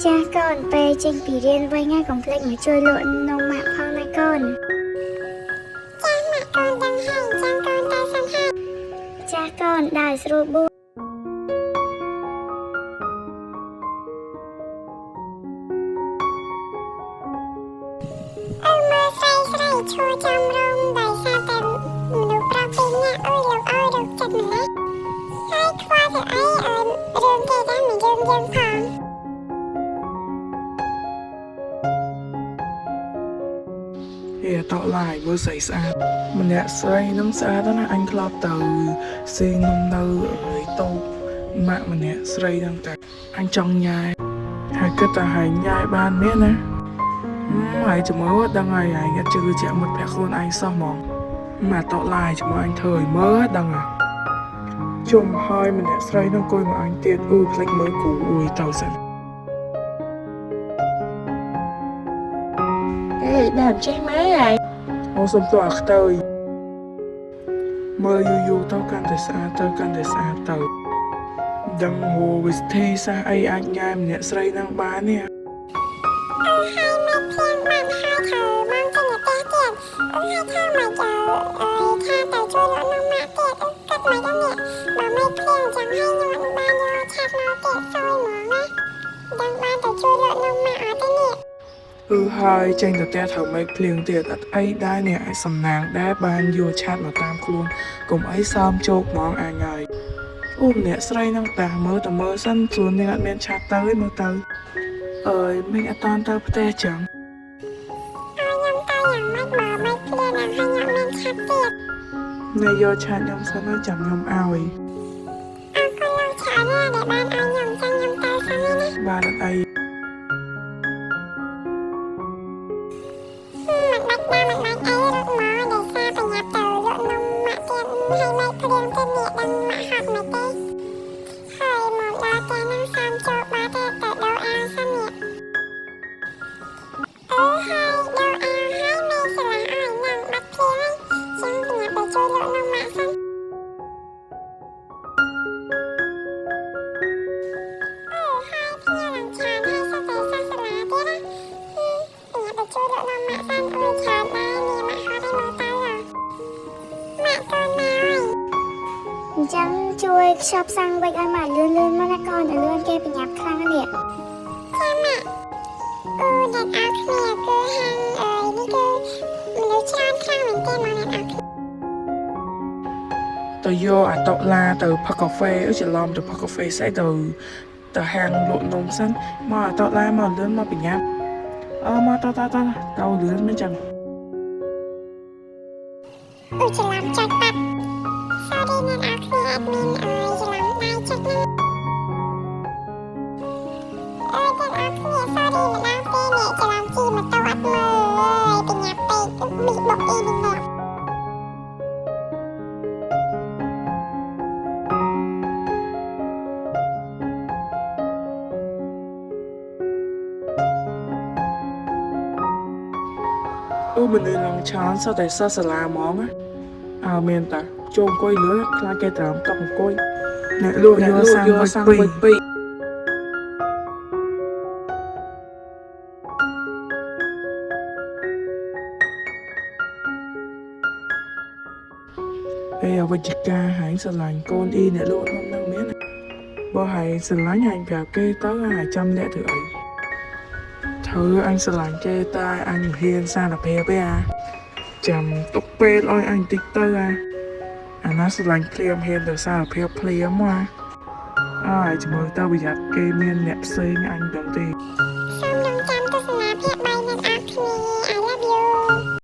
ចាស់កូនពេលចេញពីរៀនវិញហើយកុំភ្លេចមកជួយលក់នំម៉ាក់ផងណាកូន ចាម៉ាក់កូនដឹងហើយចាំកូនទៅសិនហើយ ចាស់កូនដើរស្រួលបួ អឺមើលស្រីស្រីឈរចាំរំដោយសារតែមនុស្សប្រុសពីរនាក់អើយលោកអើយរកចិត្តម្លេះហើយខ្វល់ធ្វើអីឲ្យរឿងគេដែរមិនយើងយើងផង ហេតក់ឡាយមើលស្រីស្អាតម្នាក់ស្រីនឹងស្អាតណាស់អញធ្លាប់ទៅស៊ីនំនៅអើយតូបម៉ាក់ម្នាក់ស្រីហ្នឹងតែអញចង់ញ៉ែហើយគិតថាហើយញ៉ែបានមានណាហឹមហើយចាំមើលដឹងហើយហើយអត់ជឿជាក់មិត្តភក្តិខ្លួនឯងសោះហ្មងម៉ាតក់ឡាយចាំមើលអញធ្វើឲ្យមើលដឹងហ่ะជុំហើយម្នាក់ស្រីនឹងអង្គុយមកអញទៀតអឺផ្លេចមើលគ្រូអុយទៅសិន អេដើមចេះម៉ែហើយ អូសុំទោសអាខ្ទើយមើលយូរយូរទៅកាន់តែស្អាតទៅកាន់តែស្អាតទៅដឹងហូវិធីសាស្ត្រអីអាចញ៉ែម្នាក់ស្រីនឹងបាននេះ អឺហើយមិនភ្លៀងបានហើយត្រូវមកចេញទៅផ្ទះទៀតអឺហើយថាមកចៅអើយថាទៅជួយលក់នំម៉ាក់ទៀតអឺគិតមិនដល់នេះបើមិនភ្លៀងចឹងហើយខ្ញុំអត់បានយកឆាតមកទៀតសយហ្មងណាដឹងបានទៅជួយលក់នំម៉ាក់អត់ទេនេះ អឺហើយចេញទៅផ្ទះត្រូវមេឃភ្លៀងទៀតអត់អីដែរនេះអាចសំណាងដែរបានយកឆាតមកតាមខ្លួនកុំអីសើមជោគហ្មងអញហើយអូម្នាក់ស្រីនឹងតាមើលតែមើលសិនសួននេះអត់មានឆាតទៅឯងមើលទៅអើយមិញអត់តាន់ទៅផ្ទះចឹង ឲ្យខ្ញុំទៅយ៉ាងម៉េចបើមិនភ្លៀងនឹងឲ្យខ្ញុំមានឆាតទៀត ណែយកឆាតខ្ញុំសិនហើយចាំខ្ញុំឲ្យ អរគុណលោកច្រើនណាស់ដែលបានឲ្យខ្ញុំចឹងខ្ញុំទៅសិនហើយណា បានអត់អី មិនបាច់ដើរមិនបាច់អីរត់មកដោយសារប្រញាប់ទៅលក់នំម៉ាក់ទៀតហើយមិនភ្លៀងទៀតនេះដឹងម៉ាក់ហត់មិនទេហើយមកដល់ផ្ទះនឹងសាមចូលបាត់ទេទៅដូរអាវសិននេះអឺហើយដូរអាវហើយមេស្រឡះឲ្យនឹងបាត់ភ្លៀងហើយចឹងប្រញាប់ទៅជួយលក់នំម៉ាក់សិន អូហើយភ្ញៀវនឹងឆានហើយសរសេរសាសាឡាទៀតណាប្រញាប់ទៅជួយលក់នំម៉ាក់សិនអើយឆានដែរនេះម៉ាក់ហត់ឲ្យមើលទៅហ៎ម៉ាក់កូនមកហើយ អញ្ចឹងជួយខ្ចប់សាំងវិចឲ្យម៉ាក់លឿនលឿនមកណាកូនឲ្យលឿនគេប្រញាប់ខ្លាំងណាស់នេះ ចាម៉ាក់អូអ្នកអរគ្នាគឺហាងអើយនេះគឺមនុស្សច្រើនខ្លាំងមែនទេមកអ្នកអរគ្នា ទៅយកអាតុឡាទៅផឹកកាហ្វេអឺច្រឡំទៅផឹកកាហ្វេស្អីទៅទៅហាងលក់នំសិនមកអាតុឡាមកលឿនមកបញ្ញាប់អឺមកតតតទៅលឿនមិនចឹង អូច្រឡំចុចបាត់ Sorry អ្នកអរគ្នា admin អើយច្រឡំដៃចុចហ្នឹងអើយអ្នកអរគ្នា sorry ម្ដងទេនេះច្រឡំជិះម៉ូតូអត់មើលអើយបញ្ញាប់ពេកប៊ីបុកអីនេះងាប់ អឺមនុស្សឡងឆានសតតែសិស្សសាលាហ្មងណាអើមានតាចូលអង្គុយលឿនខ្លាចគេត្រឹមតុកអង្គុយអ្នកលក់យកសាំងវិចពីរអេអវិជ្ជការហែងស្រឡាញ់កូនអ៊ីអ្នកលក់នំនឹងមានណាបើហែងស្រឡាញ់ហែងប្រាប់គេទៅហែងចាំលាក់ធ្វើអី ធ្វើអញស្រឡាញ់គេតែអញមិនហ៊ានសារភាពទេអាចាំទុកពេលឲ្យអញតិចទៅអាអាណាស្រឡាញ់ភ្លាមហ៊ានទៅសារភាពភ្លាមមកអាអើយចាំមើលទៅប្រយ័ត្នគេមានអ្នកផ្សេងអញដឹងទេ